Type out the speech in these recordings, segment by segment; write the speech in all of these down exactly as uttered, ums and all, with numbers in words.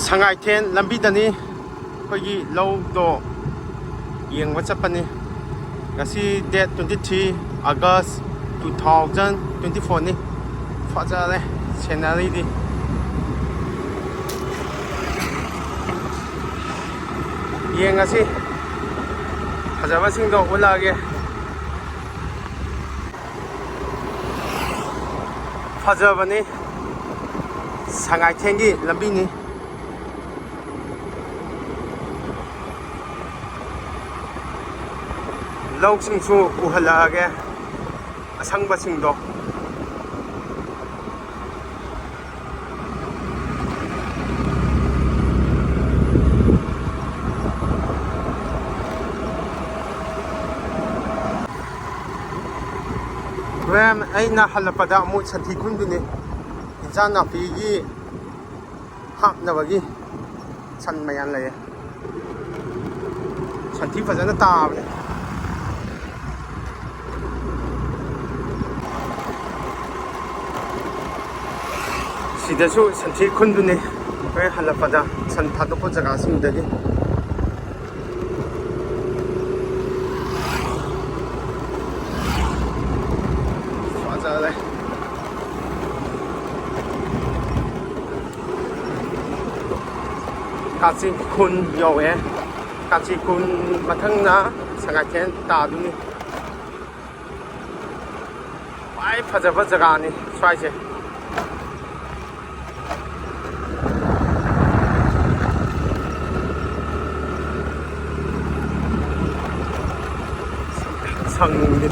ꯁꯉꯥꯏꯊꯦꯟ ꯂꯝꯕꯤꯗꯅꯤ ꯑꯩꯈꯣꯏꯒꯤ ꯂꯧꯗꯣ ꯌꯦꯡꯕ ꯆꯠꯄꯅꯤ꯫ ꯉꯁꯤ date twenty three August two thousand twenty fourꯅꯤ꯫ ꯐꯖꯔꯦ sceneryꯗꯤ꯫ ꯌꯦꯡꯉꯁꯤ, ꯐꯖꯕꯁꯤꯡꯗꯣ ꯎꯠꯂꯛꯑꯒꯦ꯫ ꯐꯖꯕꯅꯤ, ꯁꯉꯥꯏꯊꯦꯟꯒꯤ ꯂꯝꯕꯤꯅꯤ꯫ ꯂꯧꯁꯤꯡꯁꯨ ꯎꯍꯜꯂꯛꯑꯒꯦ, ꯑꯁꯪꯕꯁꯤꯡꯗꯣ꯫ ꯍꯣꯔꯦꯟ ꯑꯩꯅ ꯍꯜꯂꯛꯄꯗ ꯑꯃꯨꯛ ꯁꯟꯊꯤ ꯈꯨꯟꯗꯨꯅꯤ꯫ ꯏꯟꯖꯥꯡ ꯅꯥꯄꯤꯒꯤ ꯍꯥꯞꯅꯕꯒꯤ ꯁꯟ ꯃꯌꯥꯝ ꯂꯩꯌꯦ꯫ ꯁꯟꯊꯤ ꯐꯖꯅ ꯇꯥꯕꯅꯦ꯫ ꯁꯤꯗꯁꯨ ꯁꯟꯊꯤ ꯈꯨꯟꯗꯨꯅꯤ꯫ ꯑꯩꯈꯣꯏ ꯍꯜꯂꯛꯄꯗ ꯁꯟ ꯊꯥꯗꯣꯛꯄ ꯖꯒꯥꯁꯤꯡꯗꯒꯤ꯫ ꯐꯖꯔꯦ꯫ ꯀꯥꯆꯤꯟ ꯈꯨꯟ ꯌꯧꯋꯦ꯫ ꯀꯥꯆꯤꯟ ꯈꯨꯟ ꯃꯊꯪꯅ ꯁꯉꯥꯏꯊꯦꯟ ꯇꯥꯗꯣꯏꯅꯤ꯫ ꯈ꯭ꯋꯥꯏ ꯐꯖꯕ ꯖꯒꯥꯅꯤ ꯁ꯭ꯋꯥꯏꯁꯦ꯫ ꯁꯪꯗꯦ꯫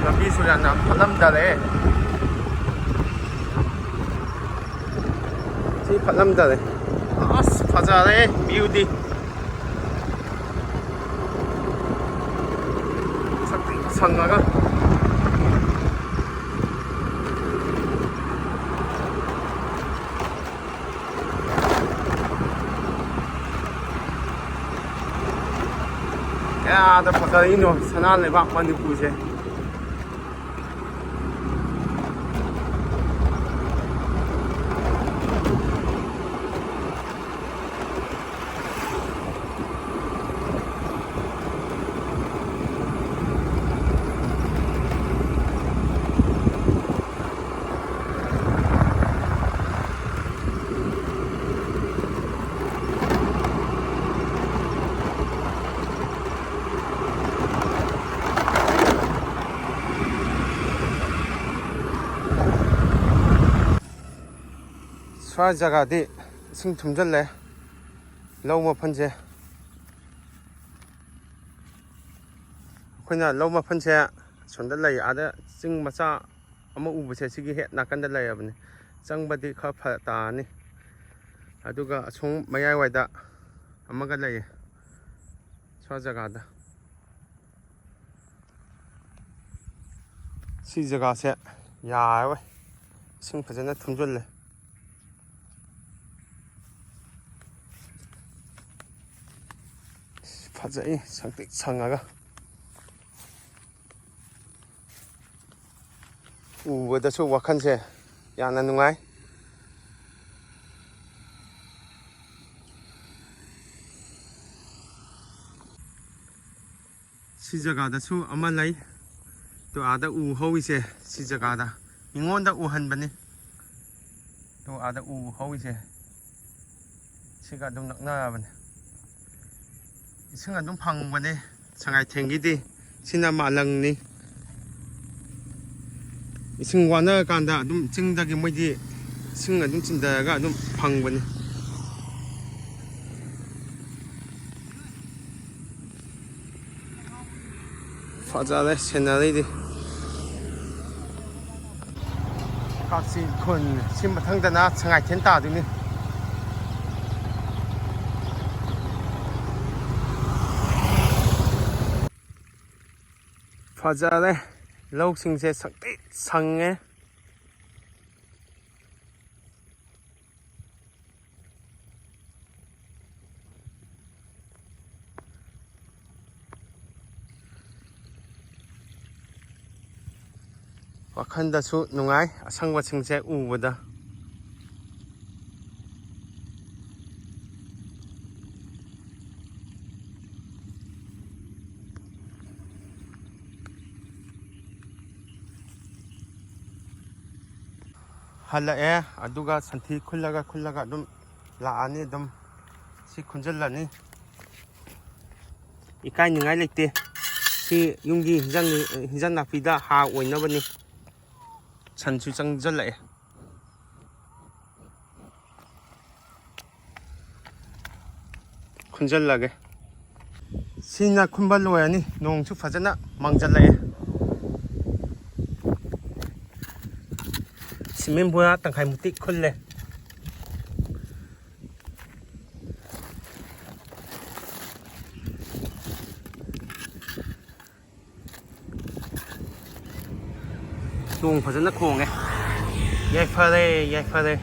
ꯂꯝꯕꯤꯁꯨ ꯌꯥꯝꯅ ꯐꯠꯂꯝꯗꯔꯦ꯫ ꯁꯤ ꯐꯠꯂꯝꯗꯔꯦ꯫ ꯑꯁ, ꯐꯖꯔꯦ viewꯗꯤ꯫ ꯁꯛꯇꯤ ꯁꯪꯉꯒ꯫ ꯀꯌꯥꯗ ꯐꯖꯔꯤꯅꯣ ꯁꯅꯥ ꯂꯩꯕꯥꯛ ꯃꯅꯤꯄꯨꯔꯁꯦ꯫ ꯁ꯭ꯋꯥꯏ ꯖꯒꯥꯗꯤ ꯏꯁꯤꯡ ꯊꯨꯝꯖꯤꯜꯂꯦ꯫ ꯂꯧ ꯃꯐꯝꯁꯦ, ꯑꯩꯈꯣꯏꯅ ꯂꯧ ꯃꯐꯝꯁꯦ ꯁꯣꯝꯗ ꯂꯩ, ꯑꯥꯗ ꯆꯤꯡ ꯃꯆꯥ ꯑꯃ ꯎꯕꯁꯦ ꯁꯤꯒꯤ ꯍꯦꯛ ꯅꯥꯀꯟꯗ ꯂꯩꯔꯕꯅꯤ꯫ ꯆꯪꯕꯗꯤ ꯈꯔ ꯐꯔꯛ ꯇꯥꯔꯅꯤ꯫ ꯑꯗꯨꯒ ꯑꯁꯣꯝ ꯃꯌꯥꯏꯋꯥꯏꯗ ꯑꯃꯒ ꯂꯩꯌꯦ꯫ ꯁ꯭ꯋꯥꯏ ꯖꯒꯥꯗ꯫ ꯁꯤ ꯖꯒꯥꯁꯦ ꯌꯥꯔꯔꯣꯏ, ꯏꯁꯤꯡ ꯐꯖꯅ ꯊꯨꯝꯖꯤꯜꯂꯦ꯫ ꯐꯖꯩ, ꯁꯪꯇ꯭ꯔꯤꯛ ꯁꯪꯉꯒ꯫ ꯎꯕꯗꯁꯨ ꯋꯥꯈꯜꯁꯦ ꯌꯥꯝꯅ ꯅꯨꯡꯉꯥꯏ꯫ ꯁꯤ ꯖꯒꯥꯗꯁꯨ ꯑꯃ ꯂꯩ꯫ ꯇꯣ, ꯑꯥꯗ ꯎ ꯍꯧꯋꯤꯁꯦ ꯁꯤ ꯖꯒꯥꯗ꯫ ꯃꯤꯉꯣꯟꯗ ꯎꯍꯟꯕꯅꯤ꯫ ꯇꯣ, ꯑꯥꯗ ꯎ ꯍꯧꯋꯤꯁꯦ ꯁꯤꯒ ꯑꯗꯨꯝ ꯅꯛꯅꯔꯕꯅꯤ꯫ ꯏꯁꯤꯡ ꯑꯗꯨꯝ ꯐꯪꯕꯅꯦ ꯁꯉꯥꯏꯊꯦꯟꯒꯤꯗꯤ꯫ ꯁꯤꯅ ꯃꯥꯂꯪꯅꯤ꯫ ꯏꯁꯤꯡ ꯋꯥꯅꯔꯀꯥꯟꯗ ꯑꯗꯨꯝ ꯆꯤꯡꯗꯒꯤ ꯃꯣꯏꯗꯤ ꯏꯁꯤꯡ ꯑꯗꯨꯝ ꯆꯤꯟꯊꯔꯒ ꯑꯗꯨꯝ ꯐꯪꯕꯅꯤ꯫ ꯐꯖꯔꯦ ꯁꯦꯅꯔꯤꯗꯤ꯫ ꯀꯛꯆꯤꯡ ꯈꯨꯟ꯫ ꯁꯤ ꯃꯊꯪꯗꯅ ꯁꯉꯥꯏꯊꯦꯟ ꯇꯥꯗꯣꯏꯅꯤ꯫ ꯐꯖꯔꯦ꯫ ꯂꯧꯁꯤꯡꯁꯦ ꯁꯪꯇ꯭ꯔꯤꯛ ꯁꯪꯉꯦ꯫ ꯋꯥꯈꯜꯗꯁꯨ ꯅꯨꯡꯉꯥꯏ ꯑꯁꯪꯕꯁꯤꯡꯁꯦ ꯎꯕꯗ꯫ ꯍꯜꯂꯛꯑꯦ, ꯑꯗꯨꯒ ꯁꯟꯊꯤ ꯈꯨꯜꯂꯒ ꯈꯨꯜꯂꯒ ꯑꯗꯨꯝ ꯂꯥꯛꯑꯅꯤ꯫ ꯑꯗꯨꯝ ꯁꯤ ꯈꯨꯟꯖꯤꯜꯂꯅꯤ꯫ ꯏꯀꯥꯏꯅꯤꯡꯉꯥꯏ ꯂꯩꯇꯦ꯫ ꯁꯤ ꯌꯨꯝꯒꯤ ꯍꯤꯟꯖꯥꯡ, ꯍꯤꯟꯖꯥꯡ ꯅꯥꯄꯤꯗ ꯍꯥꯔ ꯑꯣꯏꯅꯕꯅꯤ꯫ ꯁꯟꯁꯨ ꯆꯪꯁꯤꯜꯂꯛꯑꯦ꯫ ꯈꯨꯟꯖꯜꯂꯒꯦ꯫ ꯁꯤꯅ ꯈꯨꯟꯕ ꯂꯣꯏꯔꯅꯤ꯫ ꯅꯣꯡꯁꯨ ꯐꯖꯅ ꯃꯪꯖꯜꯂꯛꯑꯦ꯫ ꯁꯤꯃꯦꯟ ꯕꯣꯔꯥ ꯇꯪꯈꯥꯏꯃꯨꯛꯇꯤ ꯈꯨꯜꯂꯦ꯫ ꯅꯣꯡ ꯐꯖꯅ ꯈꯣꯡꯉꯦ꯫ ꯌꯥꯏꯐꯔꯦ, ꯌꯥꯏꯐꯔꯦ꯫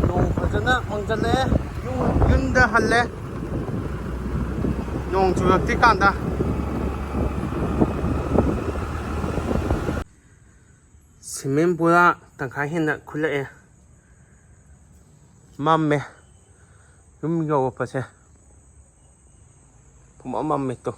ꯅꯣꯡ ꯐꯖꯅ ꯃꯪꯖꯜꯂꯛꯑꯦ꯫ ꯌꯨꯝ, ꯌꯨꯝꯗ ꯍꯜꯂꯦ꯫ ꯅꯣꯡ ꯆꯨꯔꯛꯇ꯭ꯔꯤꯀꯥꯟꯗ꯫ ꯁꯤꯃꯦꯟ ꯕꯣꯔꯥ ꯇꯪꯈꯥꯏ ꯍꯦꯟꯅ ꯈꯨꯜꯂꯛꯑꯦ꯫ ꯃꯝꯃꯦ꯫ ꯌꯨꯝ ꯌꯧꯔꯛꯄꯁꯦ ꯄꯨꯝꯃꯝ ꯃꯝꯃꯦ ꯇꯣ꯫